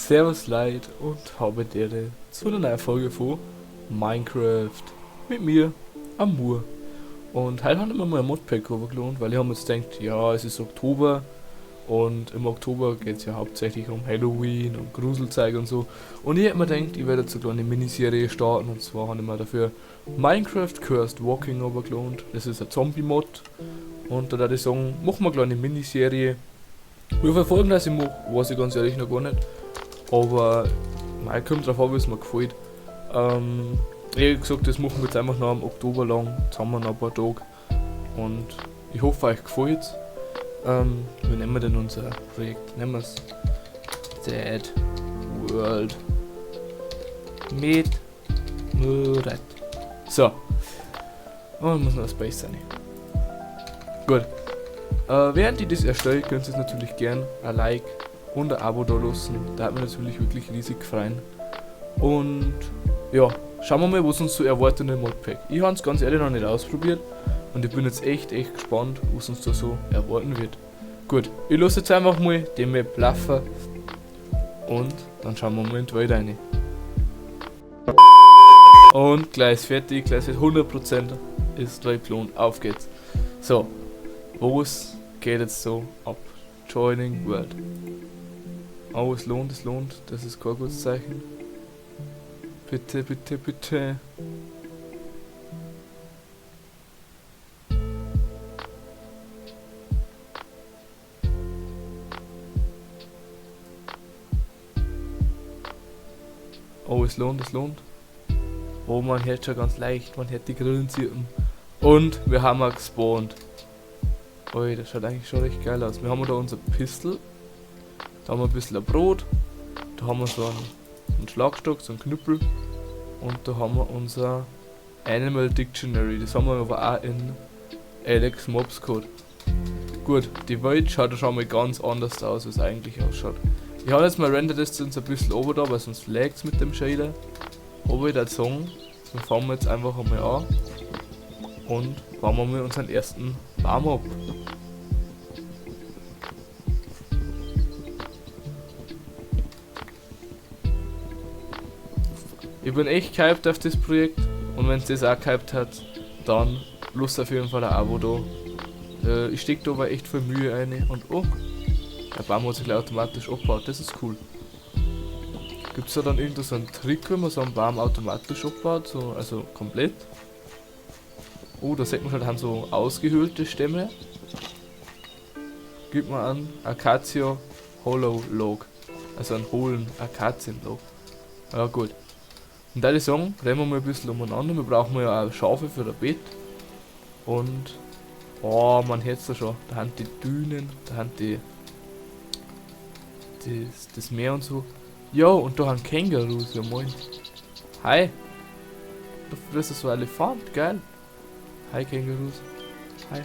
Servus Leute und habe die Ehre zu einer neuen Folge von Minecraft mit mir, Amur. Und heute haben wir mal ein Modpack runtergeladen, weil ich hab mir jetzt gedacht, ja, es ist Oktober und im Oktober geht's ja hauptsächlich um Halloween und Gruselzeug und so. Und ich hab mir gedacht, ich werde jetzt eine kleine Miniserie starten, und zwar habe ich mir dafür Minecraft Cursed Walking runtergeladen. Das ist ein Zombie-Mod und da würde ich sagen, machen wir eine kleine Miniserie. Wie viele Folgen das ich mache, weiß ich ganz ehrlich noch gar nicht. Aber mei, kommt drauf an, wie es mir gefällt. Ich hab gesagt, das machen wir jetzt einfach noch im Oktober lang. Jetzt haben wir noch ein paar Tage. Und ich hoffe, euch gefällt's. Wie nennen wir denn unser Projekt? Nennen wir's Dead World mit Murat. So. Und muss noch ein Space sein. Gut. Während ich das erstelle, könnt ihr natürlich gern ein Like und ein Abo da lassen. Da hat man natürlich wirklich riesig gefreut. Schauen wir mal, was uns so erwartet in dem Modpack. Ich hab's ganz ehrlich noch nicht ausprobiert und ich bin jetzt echt gespannt, was uns da so erwarten wird. Gut, ich lasse jetzt einfach mal die Map laufen und dann schauen wir mal in die Welt rein. Und gleich ist fertig, gleich ist 100% ist gleich gelohnt. Auf geht's. So, was geht jetzt so ab? Joining World. Oh, es lohnt, es lohnt. Das ist kein gutes Zeichen. Bitte, bitte, bitte. Oh, es lohnt, es lohnt. Oh, man hört schon ganz leicht, man hört die Grillen zirpen. Und wir haben auch gespawnt. Ui, das schaut eigentlich schon recht geil aus. Wir haben da unser Pistol. Da haben wir ein bisschen ein Brot. Da haben wir so einen Schlagstock, so einen Knüppel. Und da haben wir unser Animal Dictionary. Das haben wir aber auch in Alex Mobs Code. Gut, die Welt schaut ja schon mal ganz anders aus, als es eigentlich ausschaut. Ich habe jetzt mal Render Distance ein bisschen oben da, weil sonst lag's mit dem Shader. Aber ich würde sagen, wir fangen jetzt einfach einmal an und bauen wir mal unseren ersten Baum ab. Ich bin echt gehypt auf das Projekt und wenn's das auch gehypt hat, dann lasst auf jeden Fall ein Abo da. Ich steck da aber echt viel Mühe rein und oh, der Baum hat sich gleich automatisch abgebaut, das ist cool. Gibt's da dann irgend so einen Trick, wenn man so einen Baum automatisch abbaut, so, also komplett? Oh, da sieht man schon, da haben so ausgehöhlte Stämme. Gib mal an, Acacia Hollow Log. Also einen hohlen Akazienlog. Ja gut. Und da würde ich sagen, rennen wir mal ein bisschen umeinander. Wir brauchen ja auch Schafe für das Bett. Und, oh, man hört's da schon. Da haben die Dünen, da haben die, das, das Meer und so. Jo, und da haben Kängurus, ja moin. Hi. Das ist so ein Elefant, geil. Hi Kängurus. Hi.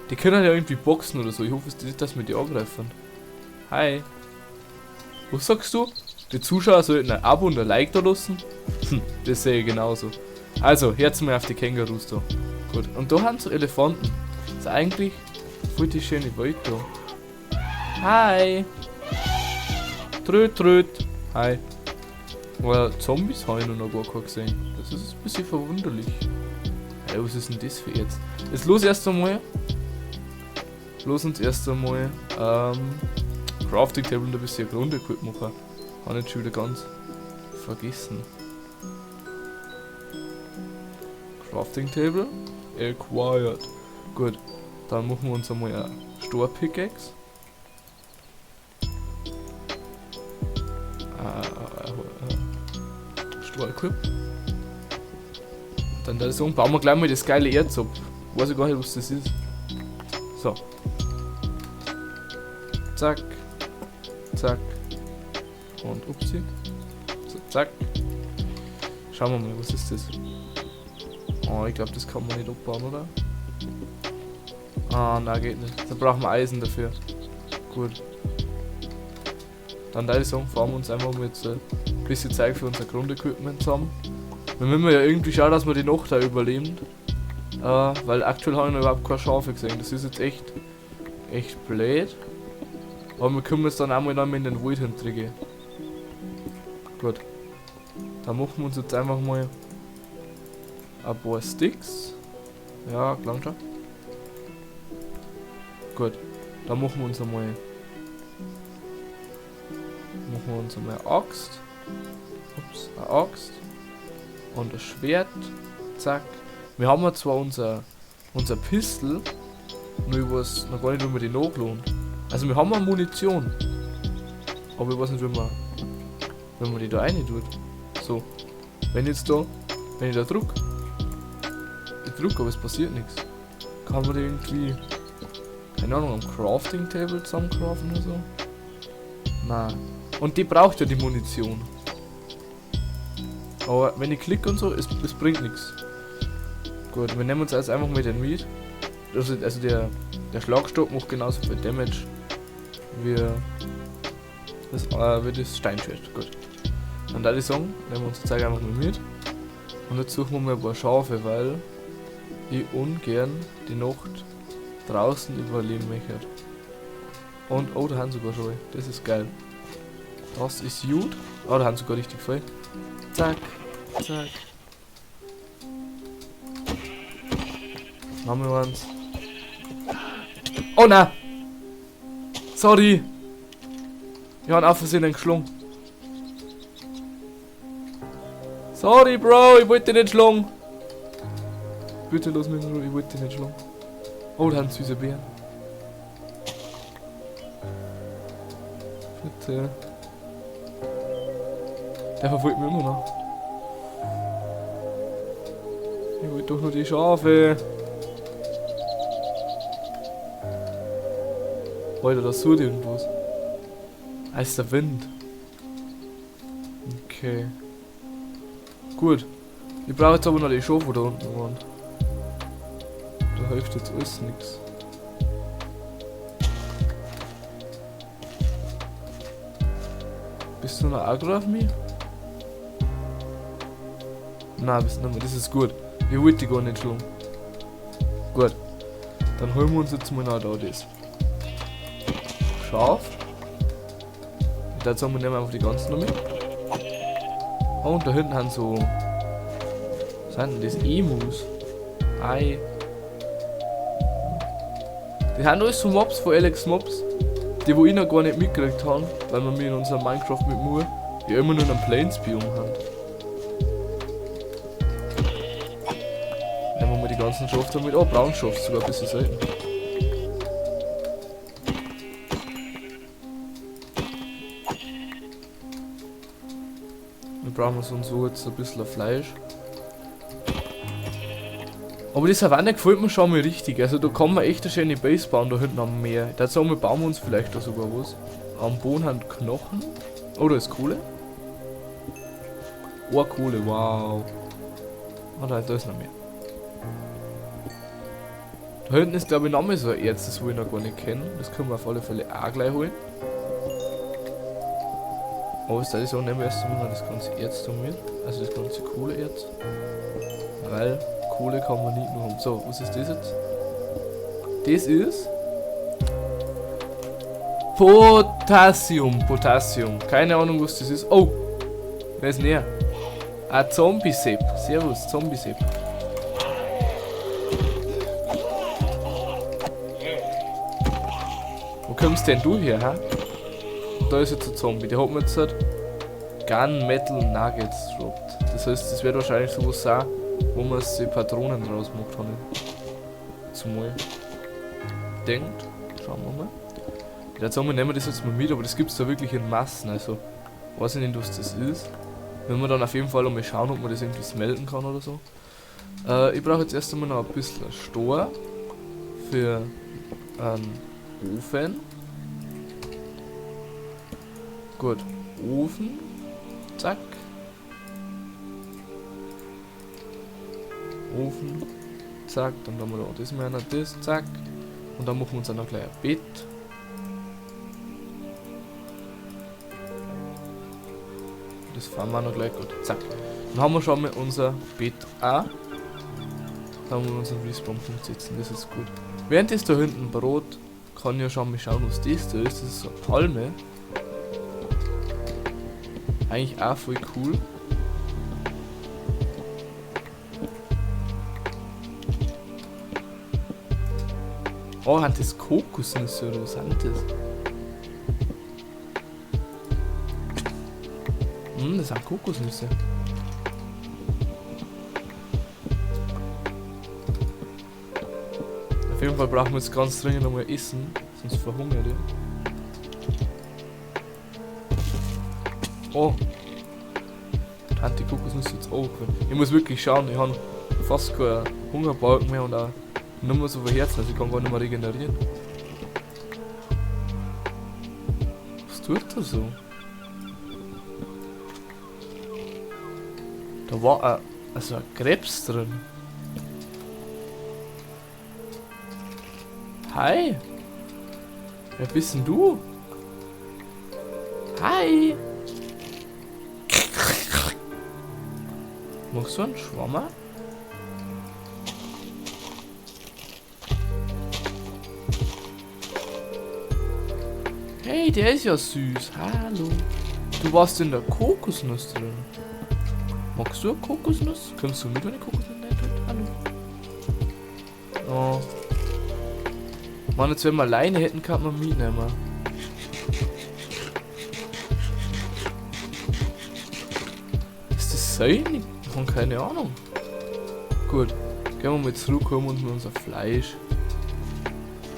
Die können ja irgendwie boxen oder so. Ich hoffe nicht, dass wir die angreifen. Hi. Was sagst du? Die Zuschauer sollten ein Abo und ein Like da lassen? Das sehe ich genauso. Also, jetzt mal auf die Kängurus da. Gut. Und da haben so Elefanten. Das ist eigentlich voll die schöne Welt da. Hi. Tröt, tröt. Hi. Aber Zombies habe ich noch gar keinen gesehen. Das ist ein bisschen verwunderlich. Hey, was ist denn das für jetzt? Jetzt los erst einmal. Los uns erst einmal Crafting Table und ein bisschen Grundequip machen. Habe ich schon wieder ganz vergessen. Crafting Table acquired. Gut, dann machen wir uns einmal ein Store Pickaxe. Store Equip. Dann da so, bauen wir gleich mal das geile Erz ab. Weiß ich gar nicht, was das ist. So. Zack. Zack. Und upsi. So, zack. Schauen wir mal, was ist das? Oh, ich glaub, das kann man nicht abbauen, oder? Ah, nein, geht nicht. Da brauchen wir Eisen dafür. Gut. Dann da ich sagen, fahren wir uns einfach mal jetzt ein bisschen Zeug für unser Grundequipment zusammen. Dann müssen wir ja irgendwie schauen, dass wir die Nacht da überleben. Weil aktuell habe ich noch überhaupt keine Schafe gesehen. Das ist jetzt echt blöd. Aber wir können jetzt dann auch mal noch in den Wald hinkriegen. Gut. Dann machen wir uns jetzt einfach mal ein paar Sticks. Ja, gelangt schon. Gut. Dann machen wir uns einmal. Machen wir uns einmal eine Axt. Ups, eine Axt. Und ein Schwert. Zack. Wir haben ja zwar unser Pistol, nur ich weiß noch gar nicht, wie man die nachlohnt. Also wir haben ja Munition. Aber ich weiß nicht, wie man die da rein tut. So. Wenn jetzt da. Wenn ich da druck. Ich druck, aber es passiert nichts. Kann man die irgendwie. Keine Ahnung, am Crafting Table zusammencraften oder so? Nein. Und die braucht ja die Munition. Aber wenn ich klicke und so, es bringt nichts. Gut, wir nehmen uns jetzt einfach mal den mit. Also der Schlagstock macht genauso viel Damage wie das Steinschwert. Gut. Dann da die sagen, nehmen wir uns jetzt einfach mal mit. Und jetzt suchen wir mal ein paar Schafe, weil ich ungern die Nacht draußen überleben möchte. Und oh, da haben sogar schon. Das ist geil. Das ist gut. Oh, da haben sogar richtig viel. Zack, zack. Haben wir eins. Oh nein! Sorry! Ich habe auf Versehen einen geschlungen. Sorry, Bro, ich wollte dich nicht schlagen. Bitte lass mich in Ruhe, ich wollte dich nicht schlagen. Oh, da haben süße Beeren. Bitte. Der verfolgt mich immer noch. Ich wollte doch nur die Schafe. Alter, das sucht irgendwas. Ah, ist der Wind. Okay. Gut. Ich brauche jetzt aber noch die Schafe da unten waren. Da hilft jetzt alles nichts. Bist du noch aggro auf mich? Nein, bist du nicht mehr. Das ist gut. Ich wollte die gar nicht schlagen. Gut. Dann holen wir uns jetzt mal noch da das. Schaf. Ich würde sagen, wir nehmen einfach die ganzen noch mit. Oh, und da hinten haben so. Was sind denn das? Emus. Ei. Die haben alles so Mobs von Alex Mobs, die wo ich noch gar nicht mitgekriegt haben, weil wir mir in unserem Minecraft mit Moore ja immer nur in einem Plains-Biom haben. Nehmen wir mal die ganzen Schafe damit. Oh, Braunschaf, sogar ein bisschen selten. Wir brauchen so und so jetzt ein bisschen Fleisch. Aber die Savanne gefällt mir schon mal richtig. Also da kann man echt eine schöne Base bauen da hinten am Meer. Da sagen wir, bauen wir uns vielleicht da sogar was. Am Boden haben Knochen. Oh, da ist Kohle. Oh, Kohle, wow. Ah, da ist noch mehr. Da hinten ist, glaube ich, noch mal so ein Erz, das wir noch gar nicht kennen. Das können wir auf alle Fälle auch gleich holen. Aber ist das so, nehmen wir erst einmal das ganze Erz da mit. Also das ganze Kohleerz. Weil Kohle kann man nicht nur haben. So, was ist das jetzt? Das ist Potassium. Potassium. Keine Ahnung, was das ist. Oh! Wer ist näher? Ah, Zombie-Sepp. Servus, Zombie-Sepp. Wo kommst denn du her, hä? Da ist jetzt ein Zombie. Der hat mir jetzt halt Gun Metal Nuggets droppt. Das heißt, das wird wahrscheinlich sowas sein, wo man sich Patronen draus macht, habe ich zumal denkt. Schauen wir mal. Ja, sagen wir, nehmen wir das jetzt mal mit, aber das gibt es da wirklich in Massen. Also, weiß ich nicht, was das ist. Wenn wir dann auf jeden Fall einmal schauen, ob man das irgendwie smelten kann oder so. Ich brauche jetzt erst einmal noch ein bisschen Stor für einen Ofen. Gut, Ofen. Zack. Ofen. Zack, dann haben wir da das mal noch das, zack. Und dann machen wir uns auch noch gleich ein Bett. Das fahren wir auch noch gleich gut. Zack. Dann haben wir schon mal unser Bett auch. Dann haben wir unseren Respawn-Punkt setzen, das ist gut. Während das da hinten Brot, kann ich ja schon mal schauen, was das da ist. Das ist so eine Palme. Eigentlich auch voll cool. Oh, sind das Kokosnüsse oder was sind das? Hm, das sind Kokosnüsse. Auf jeden Fall brauchen wir jetzt ganz dringend nochmal Essen, sonst verhungert ich. Oh. Da haben die Kokosnüsse jetzt auch. Ich muss wirklich schauen, ich habe fast keinen Hungerbalken mehr und auch nicht mehr so viel Herzen, also ich kann gar nicht mehr regenerieren. Was tut er so? Da war ein Krebs drin. Hi! Wer bist denn du? Hi! Machst du einen Schwammer? Hey, der ist ja süß. Hallo. Du warst in der Kokosnuss drin. Magst du eine Kokosnuss? Kommst du mit, wenn ich Kokosnuss nicht tut? Hallo. Oh. Mann, jetzt wenn wir alleine hätten, kann man mitnehmen. Ist das sein? Ich hab keine Ahnung. Gut. Gehen wir mal zurück, holen wir uns mal unser Fleisch.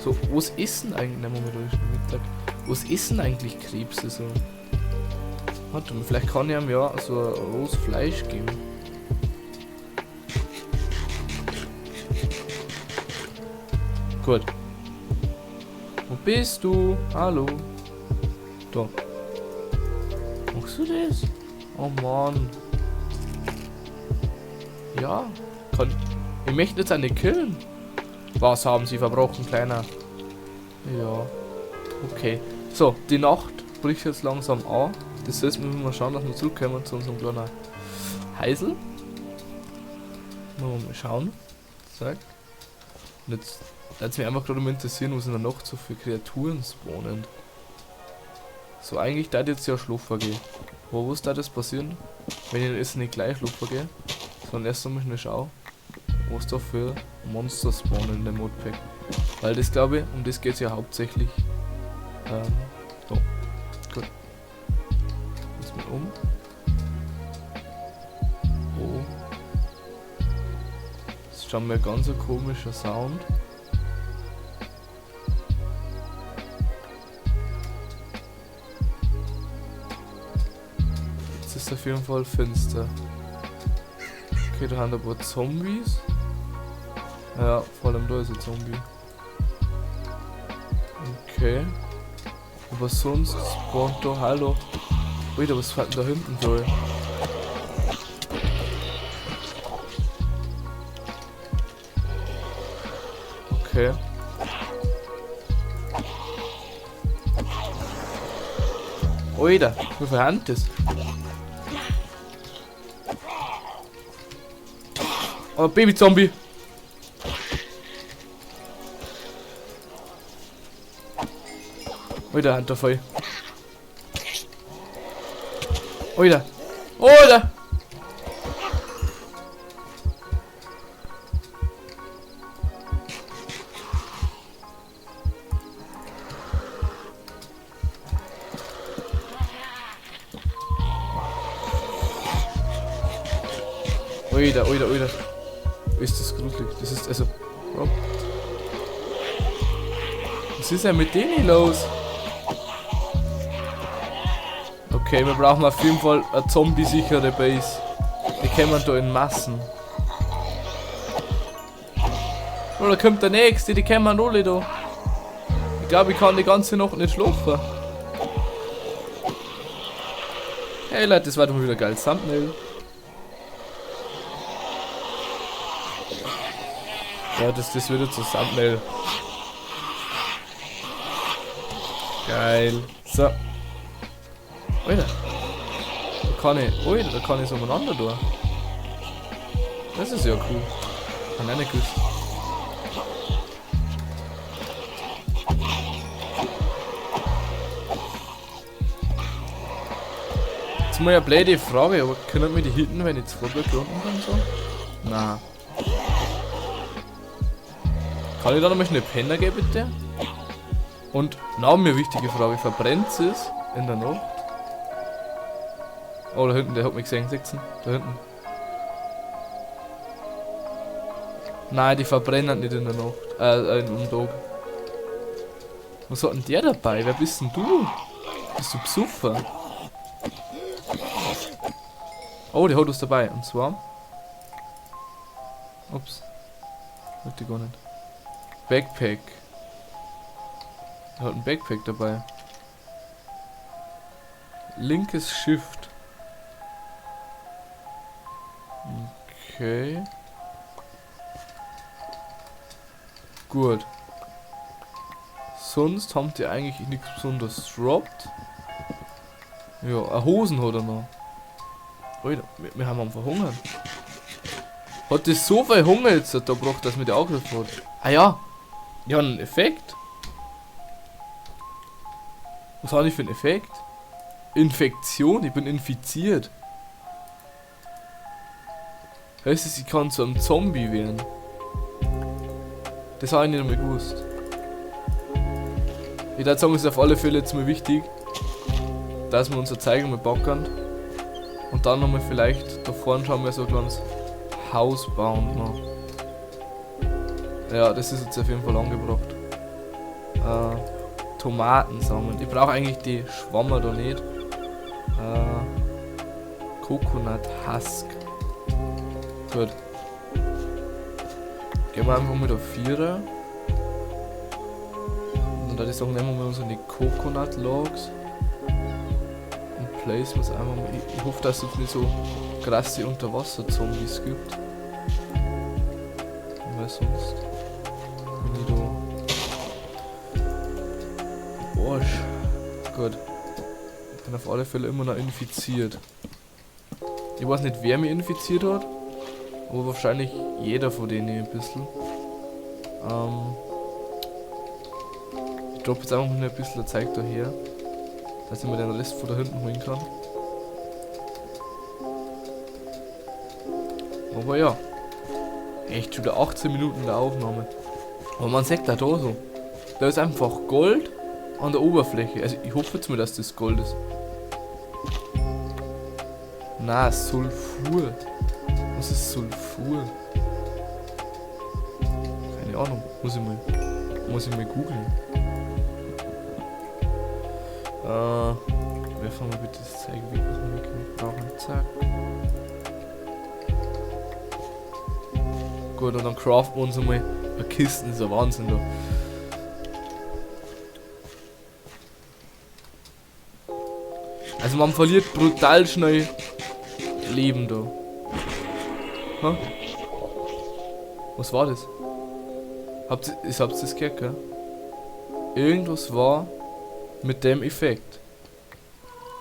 So, was ist denn eigentlich? Nehmen wir mal durch den Mittag. Was ist denn eigentlich Krebse so? Warte mal, vielleicht kann ich ihm ja so ein rohes Fleisch geben. Gut. Wo bist du? Hallo. Da. Machst du das? Oh Mann. Ja. Kann. Ich möchte jetzt eine killen. Was haben sie verbrochen, Kleiner? Ja. Okay. So, die Nacht bricht jetzt langsam an. Das heißt, wir müssen mal schauen, dass wir zurückkommen zu unserem kleinen Heisel. Mal schauen. Zack. Und jetzt würde mich einfach gerade mal interessieren, was in der Nacht so für Kreaturen spawnen. So, eigentlich da jetzt ja schlafen gehen. Aber was da das passieren, wenn ich jetzt nicht gleich schlafen gehe, sondern erst einmal schnell schaue, was da für Monster spawnen in dem Modpack. Weil das, glaube ich, um das geht's ja hauptsächlich. So. Gut. Jetzt mal um. Oh. Das ist schon mal ganz ein komischer Sound. Jetzt ist auf jeden Fall finster. Okay, da haben ein paar Zombies. Ja, vor allem da ist ein Zombie. Okay. Aber sonst spawnt da, hallo. Alter, was fährt denn da hinten so? Okay. Alter, wie viel Hand ist? Oh, Baby-Zombie! Alter, Hand da voll. Alter! Alter! Alter, Alter, Alter. Ist das gruselig. Das ist also. Bro. Was ist denn mit denen los? Okay, wir brauchen auf jeden Fall eine zombie-sichere Base. Die kommen da in Massen. Oh, da kommt der nächste, die kommen alle da. Ich glaube, ich kann die ganze Nacht nicht schlafen. Hey Leute, das war doch mal wieder geil. Thumbnail. Ja, das wird jetzt so Thumbnail. Geil. So. Alter. Da kann ich. Alter, da kann ich so umeinander tun. Das ist ja cool. Hab ich nicht gewusst. Jetzt mal eine blöde Frage, aber können wir die hitten, wenn ich 2 Blöcke unten bin? So? Nein. Kann ich da nochmal schnell pennen gehen, bitte? Und noch eine wichtige Frage, verbrennt es in der Nacht? Oh, da hinten, der hat mich gesehen, 16. Da hinten. Nein, die verbrennen nicht in der Nacht. Am Tag. Was hat denn der dabei? Wer bist denn du? Bist du Psuffer? Oh, der hat was dabei. Und zwar... Ups. Wollte ich gar nicht. Backpack. Er hat ein Backpack dabei. Linkes Shift. Okay. Gut. Sonst haben die eigentlich nichts besonders droppt. Ja, eine Hosen hat er noch. Alter, wir haben am Verhungern. Hat das so viel Hunger jetzt da gebracht, dass mir der angegriffen hat? Ah ja. Ja, einen Effekt. Was habe ich für einen Effekt? Infektion, ich bin infiziert. Heißt es, ich kann zu einem Zombie werden? Das habe ich nicht einmal gewusst. Ich würde sagen, es ist auf alle Fälle jetzt mal wichtig, dass wir unser Zeug mal backen. Und dann nochmal vielleicht da vorne schauen wir so ein kleines Haus bauen noch. Ja, das ist jetzt auf jeden Fall angebracht. Tomatensamen. Ich brauche eigentlich die Schwammer da nicht. Coconut Husk. Gut. Gehen wir einfach mit auf 4. Und dann würde ich sagen, nehmen wir unsere Coconut Logs. Und placen wir es einfach mal. Ich hoffe, dass es jetzt nicht so krasse Unterwasser-Zombies gibt. Weil sonst bin ich da. Arsch. Gut. Ich bin auf alle Fälle immer noch infiziert. Ich weiß nicht, wer mich infiziert hat. Aber wahrscheinlich jeder von denen ein bisschen. Ich droppe jetzt einfach nur ein bisschen Zeug daher, dass ich mir den Rest von da hinten holen kann. Aber ja. Echt schon wieder 18 Minuten der Aufnahme. Aber man sieht da so. Da ist einfach Gold an der Oberfläche. Also ich hoffe jetzt mal, dass das Gold ist. Na, Sulfur. Was ist Sulfur? Keine Ahnung. Muss ich mal googeln. Werfen wir bitte das Zeug weg, was wir wirklich nicht brauchen. Zack. Gut, und dann craften wir uns einmal eine Kiste. Das ist ja Wahnsinn da. Also man verliert brutal schnell Leben da. Ha? Was war das? Habt ihr das gehört, gell? Irgendwas war mit dem Effekt.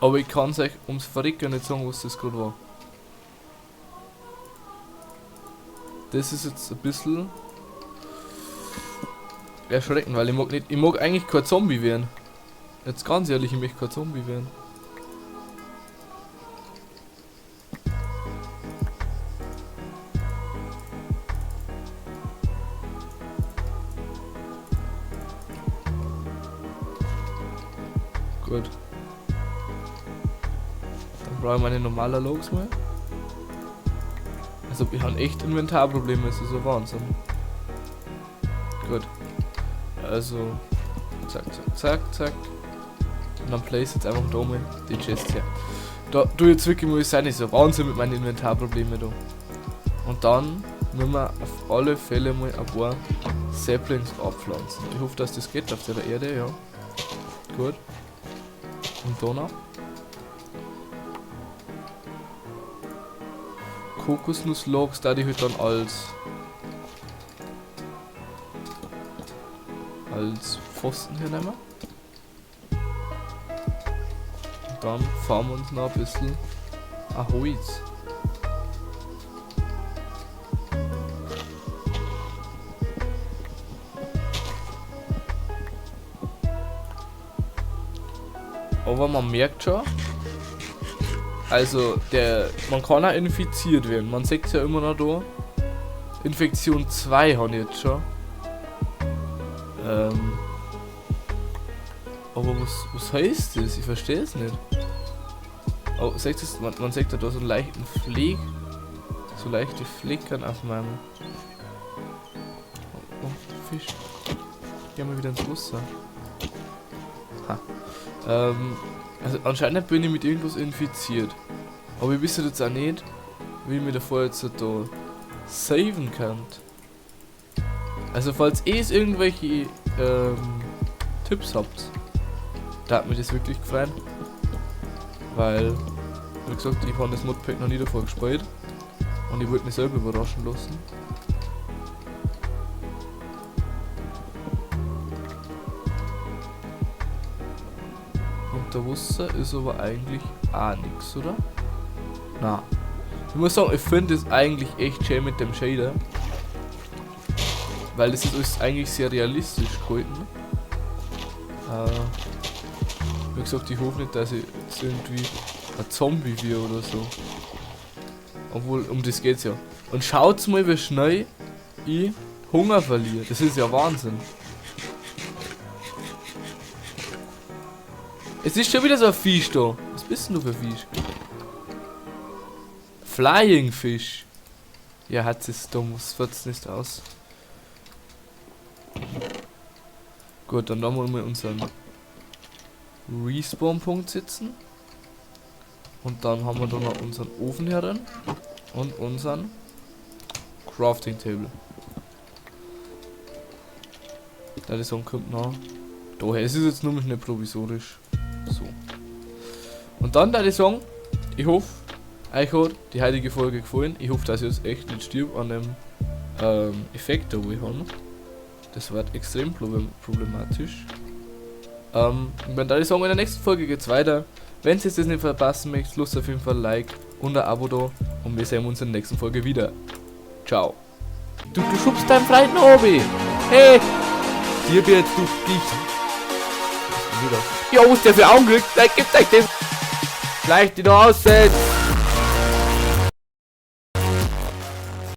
Aber ich kann's euch ums Verrecken nicht sagen, was das gerade war. Das ist jetzt ein bisschen erschreckend, weil ich mag nicht, ich mag eigentlich kein Zombie werden. Jetzt ganz ehrlich, ich möchte kein Zombie werden. Gut. Dann brauche ich meine normalen Logs mal. Also wir haben echt Inventarprobleme, das ist so Wahnsinn. Gut. Also zack, zack, zack, zack. Und dann place jetzt einfach da mal die Chest her. Da du jetzt wirklich muss ich sein, ist so Wahnsinn mit meinen Inventarproblemen da. Und dann müssen wir auf alle Fälle mal ein paar Saplings abpflanzen. Ich hoffe, dass das geht auf der Erde, ja. Gut. Und da noch. Kokosnusslogs, da die halt dann als Pfosten hier nehmen. Und dann fahren wir uns noch ein bisschen ein Holz. Aber man merkt schon, Also, man kann auch infiziert werden. Man sieht es ja immer noch da. Infektion 2 habe ich jetzt schon. Aber was heißt das? Ich verstehe es nicht. Oh, seht ihr das? Man sieht da so einen leichten Fleck. So leichte Flickern auf meinem... Oh, oh, Fisch. Geh mal wieder ins Wasser. Ha. Also anscheinend bin ich mit irgendwas infiziert. Aber ich wüsste jetzt auch nicht, wie ich mir davor jetzt da saven kann. Also falls ihr es irgendwelche Tipps habt, da hat mich das wirklich gefreut. Weil, wie gesagt, ich habe das Modpack noch nie davor gespielt. Und ich wollte mich selber überraschen lassen. Unter Wasser ist aber eigentlich auch nix, oder? Na. Ich muss sagen, ich finde es eigentlich echt schön mit dem Shader. Weil das ist alles eigentlich sehr realistisch gehalten. Wie gesagt, ich hoffe nicht, dass ich jetzt irgendwie ein Zombie wird oder so. Obwohl, um das geht's ja. Und schaut's mal, wie schnell ich Hunger verliere. Das ist ja Wahnsinn. Es ist schon wieder so ein Fisch da. Was bist denn du für ein Fisch? Flying Fish. Ja, hat es dumm. Was wird's nicht aus? Gut, dann wollen wir mal unseren Respawn-Punkt setzen. Und dann haben wir da noch unseren Ofen herin. Und unseren Crafting Table. Da die Sonne kommt noch. Daher, es ist jetzt nur noch nicht provisorisch. So. Und dann da die Song. Ich hoffe, euch hat die heutige Folge gefallen. Ich hoffe, dass ich jetzt echt nicht stirb an dem Effekt da, wo ich habe. Das wird extrem problematisch. Und dann die Song in der nächsten Folge geht's weiter. Wenn ihr das nicht verpassen möchtet, lasst auf jeden Fall ein Like und ein Abo da. Und wir sehen uns in der nächsten Folge wieder. Ciao. Du schubst deinen Freund noch oben. Hey! Dir wird du dich. Ja, was der für Augen kriegt, dann gibt's euch das. Gleich die noch aussetzt.